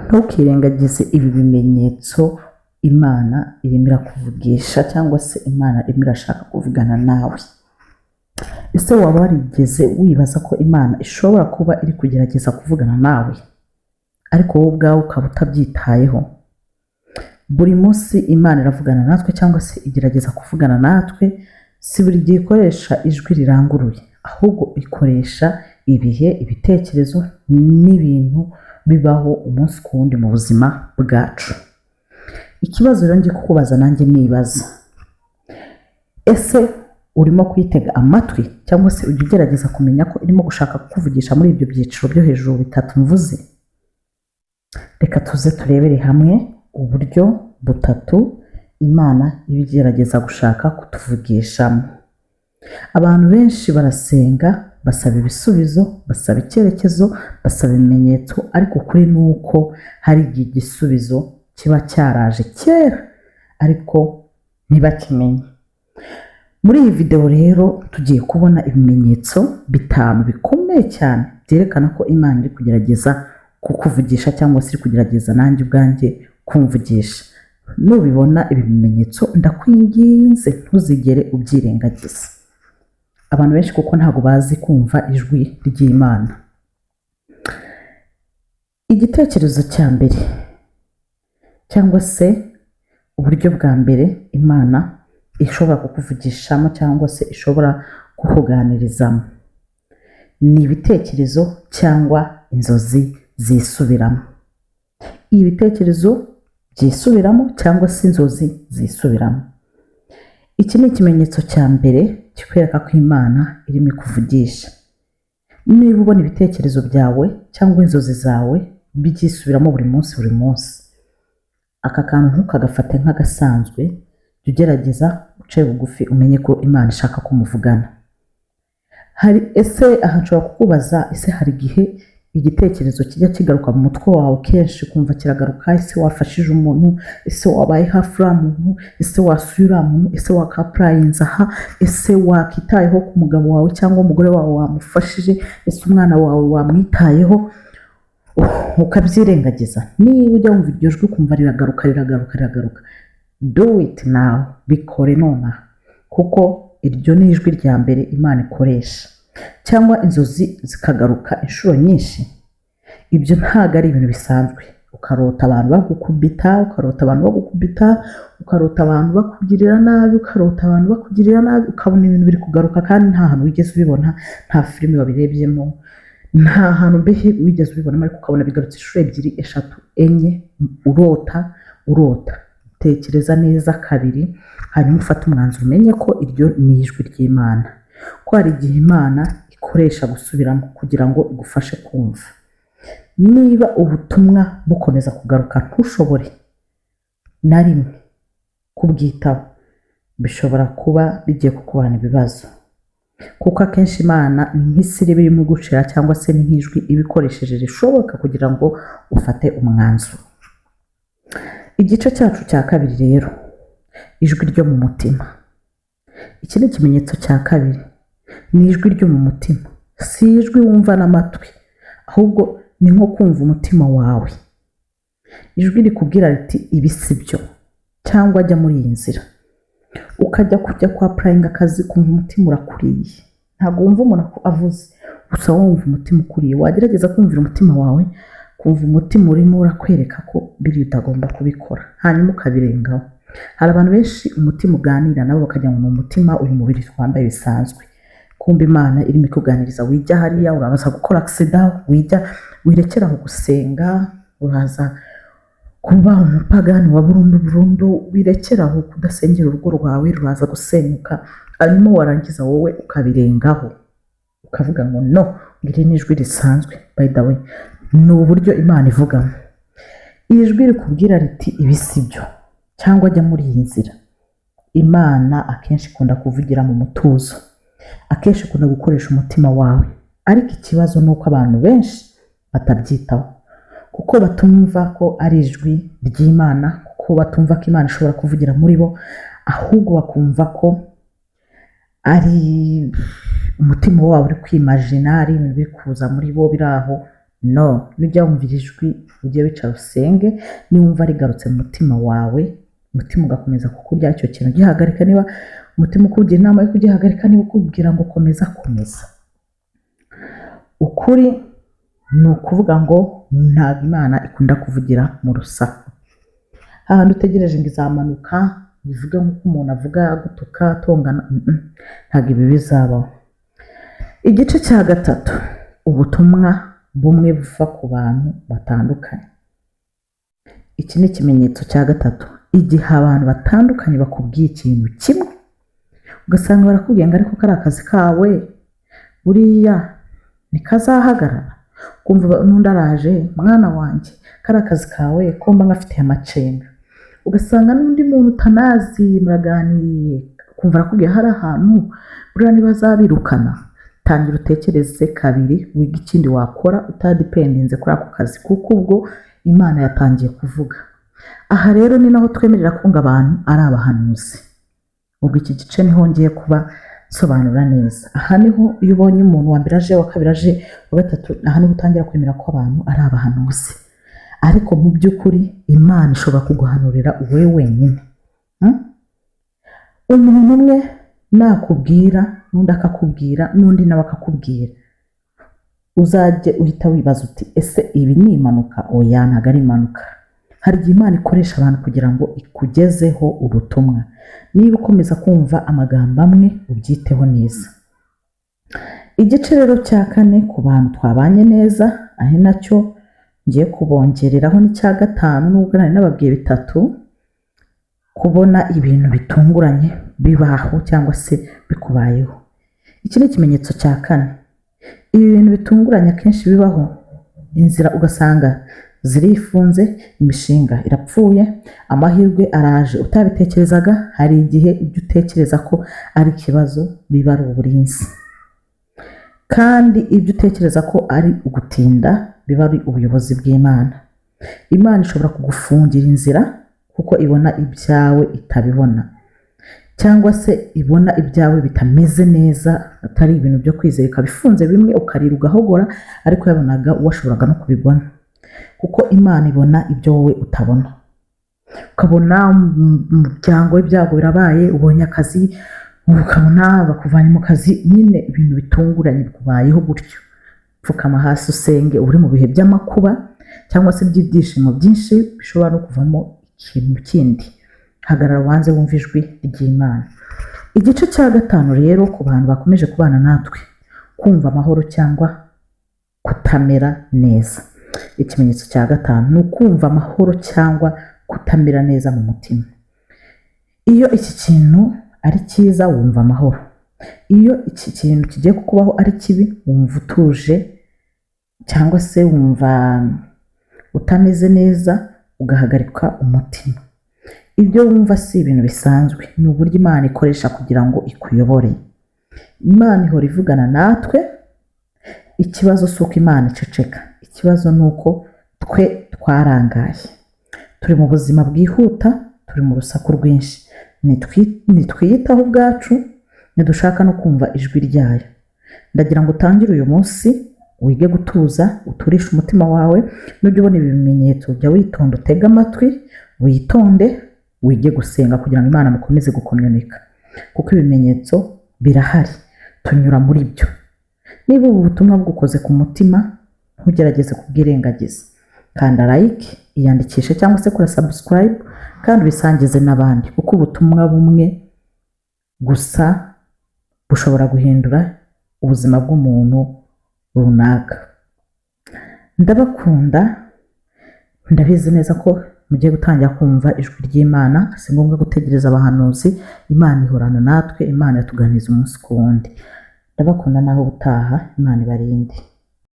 Ntukirengagize ibi bimenyetso Imana irimo irakuvugisha cyangwa se Imana irimo irashaka kuvugana nawe. Ese waba warigeze wibaza ko Imana ishobora kuba iri kugerageza kuvugana nawe, ariko wowe ubwawe ukaba utabyitayeho? Buri munsi Imana iravugana natwe cyangwa se igerageza kuvugana natwe. Si buri gihe ikoresha ijwi riranguruye, ahubwo ikoresha ibihe, ibitekerezo n'ibintu bibaho umunsi ku wundi mu buzima bwacu. Ikibazo rero ngiye kukubaza nanjye nibaza: ese urimo kuyitega amatwi, cyangwa se ujya ugerageza kumenya ko irimo gushaka kukuvugisha muri ibyo byiciro byo hejuru bitatu mvuze? Reka tuze turebere hamwe uburyo butatu Imana iba igerageza gushaka kutuvugishamo. Abantu benshi barasenga, basaba ibisubizo, basaba icyerekezo, basaba ibimenyetso, ariko ukuri ni uko hari igihe igisubizo kiba cyaraje kera ariko ntibakimenye. Muri iyi videwo rero tugiye kubona ibimenyetso bitanu bikomeye cyane byerekana ko Imana iri kugerageza kukuvugisha cyangwa se iri kugerageza nanjye ubwanjye kumvugisha. Nubibona ibi bimenyetso, ndakwinginze ntuzigere ubyirengagiza. Abantu benshi kuko ntabwo bazi kumva ijwi ry'Imana. Igitekerezo cya mbere cyangwa se uburyo bwa mbere Imana ishobora kukuvugishamo cyangwa se ishobora kukuganirizamo ni ibitekerezo cyangwa inzozi zisubiramo. Ibitekerezo byisubiramo cyangwa se inzozi zisubiramo, iki ni ikimenyetso cya mbere kikwereka ko Imana irimo ikuvugisha. Niba ubona ibitekerezo byawe cyangwa inzozi zawe byisubiramo buri munsi buri munsi, aka kantu ntukagafate nk'agasanzwe. Jya ugerageza uce bugufi, umenye ko Imana ishaka ko muvugana. Hari ese aha nshobora kukubaza: ese hari igihe igitekerezo kijya kigaruka mu mutwe wawe kenshi, ukumva kiragaruka? Ese wafashije umuntu? Ese wabaye hafi uriya muntu? Ese wasuye uriya muntu? Ese waka-applyinze aha? Ese wakitayeho ku mugabo wawe cyangwa umugore wawe, wamufashije? Ese umwana wawe wamwitayeho, ukabyirengagiza? Niba ujya wumva iryo jwi, ukumva riragaruka, riragaruka, riragaruka, do it now, bikore nonaha, kuko iryo ni ijwi rya mbere Imana ikoresha. Cyangwa inzozi zikagaruka inshuro nyinshi, ibyo ntabwo ari ibintu bisanzwe. Ukarota abantu bagukubita, ukarota abantu bagukubita, ukarota abantu bakugirira nabi, ukarota abantu bakugirira nabi, ukabona ibintu biri kugaruka kandi nta hantu wigeze ubibona, nta filime wabirebyemo, nta hantu mbehe wigeze ubibonamo, ariko ukabona bigarutse inshuro ebyiri, eshatu, enye, urota, urota. Tekereza neza kabiri, hanyuma ufate umwanzuro, umenye ko iryo ni ijwi ry'Imana, ko hari igihe Imana ikoresha gusubiramo kugira ngo igufashe kumva. Niba ubutumwa bukomeza kugaruka ntushobore na rimwe kubwitaho, bishobora kuba bigiye kukubana ibibazo, kuko akenshi Imana ni nk'isiri iba irimo igucira, cyangwa se ni nk'ijwi iba ikoresheje rishoboka kugira ngo ufate umwanzuro. Igice cyacu cya kabiri rero, ijwi ryo mu mutima. Iki ni ikimenyetso cya kabiri, ni ijwi ryo mu mutima. Si ijwi wumva n'amatwi, ahubwo ni nko kumva umutima wawe, ijwi rikubwira riti: "Ibi si byo," cyangwa "Jya muri iyi nzira." Ukajya kujya kwa-applyinga akazi, ukumva umutima urakuriye. Ntabwo wumva umuntu avuze gusa, wumva umutima ukuriye. Wagerageza kumvira umutima wawe, kumva umutima urimo urakwereka ko biriya utagomba kubikora, hanyuma ukabirengaho. Hari abantu benshi umutima uganira nabo bakagira ngo ni umutima uyu mubiri twambaye bisanzwe, kumva Imana irimo ikuganiriza: "Wijya hariya, uraza gukora accident. Wijya, wirekera aho gusenga, uraza kuba umupagani wa burundu burundu. Wirekera aho kudasengera, urugo rwawe ruraza gusenyuka." Hanyuma warangiza wowe ukabirengaho, ukavuga ngo: "No, iri ni ijwi risanzwe." By the way, ni uburyo Imana ivugamo. Iri jwi rikubwira riti: "Ibi si byo," cyangwa "Jya muri iyi nzira." Imana akenshi ikunda kuvugira mu mutuzo, akenshi ikunda gukoresha umutima wawe, ariko ikibazo ni uko abantu benshi batabyitaho, kuko batumva ko ari ijwi ry'Imana, kuko batumva ko Imana ishobora kuvugira muri bo, ahubwo bakumva ko ari umutima wabo uri kwimagina, ari ibintu biri kuza muri bo biri aho. No, nujya wumva iri jwi, ujye wicara usenge. Niwumva rigarutse mu mutima wawe, umutima ugakomeza kukurya, icyo kintu gihagarika. Niba umutima ukugira inama yo kugihagarika, niba ukubwira ngo komeza, komeza. Ukuri ni ukuvuga ngo ntabwo Imana ikunda kuvugira mu rusaku, hahandi utegereje ngo izamanuka bivuge nk'uko umuntu avuga agutuka, atongana. Ntabwo ibi bizabaho. Igice cya gatatu, ubutumwa bumwe buva ku bantu batandukanye. Iki ni ikimenyetso cya gatatu: igihe abantu batandukanye bakubwiye ikintu kimwe, ugasanga barakubwiye ngo ariko kari akazi kawe buriya ntikazahagarara, ukumva n'undi araje: "Mwana wanjye, kari akazi kawe ko mba ngafitiye amacenga." Ugasanga n'undi muntu utanazi muraganiriye, ukumva arakubwiye hari ahantu buriya ntibazabirukana. Tangira utekereze kabiri, wige ikindi wakora utadependinze kuri ako kazi, kuko ubwo Imana yatangiye kuvuga. Aha rero ni naho twemerera ko ngo abantu ari abahanuzi. Ubwo iki gice niho ngiye kuba nsobanura neza. Aha niho iyo ubonye umuntu wa mbere aje, uwa kabiri aje, uwa gatatu, aha niho utangira kwemera ko abantu ari abahanuzi. Ariko mu by'ukuri Imana ishobora kuguhanurira wowe wenyine. Umuntu umwe nakubwira, n'undi akakubwira, n'undi nawe akakubwira, uzajye uhita wibaza uti: "Ese ibi ni impanuka?" Oya, ntabwo ari impanuka. Hari igihe Imana ikoresha abantu kugira ngo ikugezeho ubutumwa. Niba ukomeza kumva amagambo amwe, ubyiteho neza. Igice rero cya kane, ku bantu twabanye neza, ari nacyo ngiye kubongereraho n'icya gatanu, nubwo nari nababwiye bitatu: kubona ibintu bitunguranye bibaho cyangwa se bikubayeho. Iki ni ikimenyetso cya kane. Ibi bintu bitunguranye akenshi bibaho, inzira ugasanga zirifunze, imishinga irapfuye, amahirwe araje utabitekerezaga. Hari igihe ibyo utekereza ko ari ikibazo biba ari uburinzi, kandi ibyo utekereza ko ari ugutinda biba ari ubuyobozi bw'Imana. Imana ishobora kugufungira inzira kuko ibona ibyawe itabibona, cyangwa se ibona ibyawe bitameze neza, atari ibintu byo kwizera, ikaba ifunze bimwe, ukarira ugahogora, ariko yabonaga washoboraga no kubigwamo, kuko Imana ibona ibyo wowe utabona. Ukabona mu muryango w'ibyago birabaye, ubonye akazi, ukabona bakuvanye mu kazi, nyine ibintu bitunguranye bikubayeho gutyo. Pfukama hasi usenge. Uri mu bihe by'amakuba cyangwa se by'ibyishimo byinshi bishobora no kuvamo ikintu kindi, hagarara ubanze wumve ijwi ry'Imana. Igice cya gatanu rero, ku bantu bakomeje kubana natwe: kumva amahoro cyangwa kutamera neza. Ikimenyetso cya gatanu ni ukumva amahoro cyangwa kutamera neza mu mutima. Iyo iki kintu ari cyiza, wumva amahoro. Iyo iki kintu kigiye kukubaho ari kibi, wumva utuje cyangwa se wumva utameze neza, ugahagarika umutima. Ibyo wumva si ibintu bisanzwe, ni uburyo Imana ikoresha kugira ngo ikuyobore. Imana ihora ivugana natwe. Ikibazo si uko Imana iceceka, ikibazo ni uko twe twarangaye. Turi mu buzima bwihuta, turi mu rusaku rwinshi, ntitwiyitaho ubwacu, ntidushaka no kumva ijwi ryayo. Ndagira ngo utangire uyu munsi wige gutuza, uturishe umutima wawe. Nujya ubona ibi bimenyetso, jya witonda, utege amatwi, witonde, wige gusenga kugira ngo Imana mukomeze gukomyunika, kuko ibimenyetso birahari, tunyura muri byo. Niba ubu butumwa bugukoze ku mutima, ntugerageze kubwirengagiza. Kanda like, iyandikishe cyangwa se kora subscribe, kandi ubisangize n'abandi, kuko ubutumwa bumwe gusa bushobora guhindura ubuzima bw'umuntu runaka. Ndabakunda, ndabizi neza ko mugiye gutangira kumva ijwi ry'Imana. Si ngombwa gutegereza abahanuzi, Imana ihorana natwe, Imana iratuganiriza umunsi ku wundi. Ndabakunda, naho ubutaha. Imana ibarinde.